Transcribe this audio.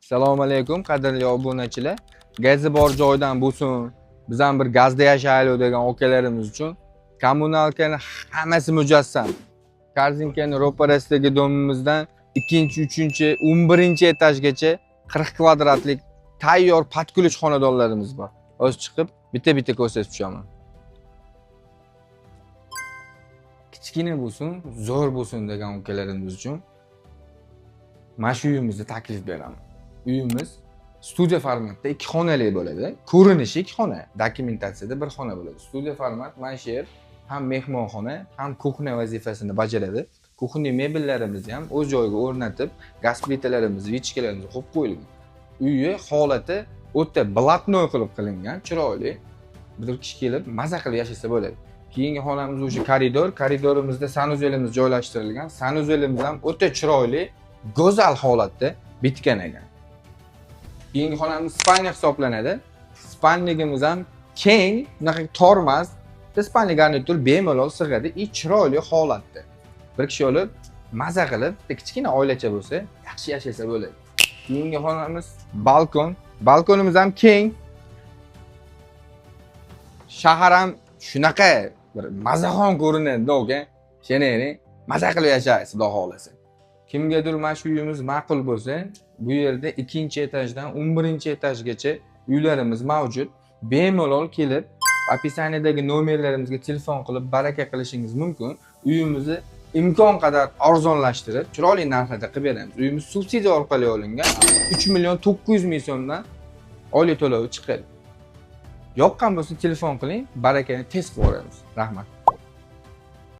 Assalomu alaykum, qadrli obunachilar. Gazi bor joydan bo'lsin, biz ham bir gazda yashaylik degan akalarimiz uchun kommunalkani hammasi mujassam. Korzinkani ro'parasidagi domimizdan 2, 3, 11 etajgacha 40 kvadratlik tayyor под ключ xonadonlarimiz bor. Hozir chiqib bitta-bitta ko'rsatib tushaman. Kichkina bo'lsin, zo'r bo'lsin degan akalarimiz uchun mana shu uyimizni taklif beraman. Uyimiz studiya formatda 2 xonali bo'ladi. Ko'rinishi 2 xona, dokumentatsiyada 1 xona bo'ladi. Studiya format mana shu yer ham mehmonxona, ham kuxna vazifasini bajaradi. Kuxna mebellarimizni ham o'z joyiga o'rnatib, gaz plitalarimiz, vichkalarimiz qo'yib qo'yilgan. Uyi holati o'ta blatnoy qilib qilingan, chiroyli. Bir kishi kelib maza qilib yashasa bo'ladi. Keyingi xonamiz o'sha koridor. Koridorimizda sanuzelimiz joylashtirilgan. Sanuzelimiz ham o'ta chiroyli, go'zal holatda bitgan ekan. Keyingi xonamiz spalniya hisoblanadi. Spalnigimiz ham keng, unaqa tor emas. Spalniya garnitur bemalol sig'adi, и chiroyli holatda. Bir kishi olib, maza qilib, bitta kichkina oilacha bo'lsa, yaxshi yashasa bo'ladi. Keyingi xonamiz balkon. Balkonimiz ham keng. Shahar ham shunaqa bir mazaxon ko'rinadi, aka. Ishonaring, maza qilib yashaysiz, xudo xohlasa. Kimgadir mana shu uyimiz ma'qul bo'lsa, bu yerda 2-etajdan 11-etajgacha uylarimiz mavjud. Bemalol kelib, opisaniyadagi nomerlarimizga telefon qilib baraka qilishingiz mumkin. Uyimizni imkon qadar arzonlashtirib, chiroyli narxlarda qilib beramiz. Uyimiz subsidiya orqali olingan 3 900 000 so'mdan oylik to'lovi chiqadi. Yoqqan bo'lsa telefon qiling, barakani tez qilib yuboramiz. Rahmat.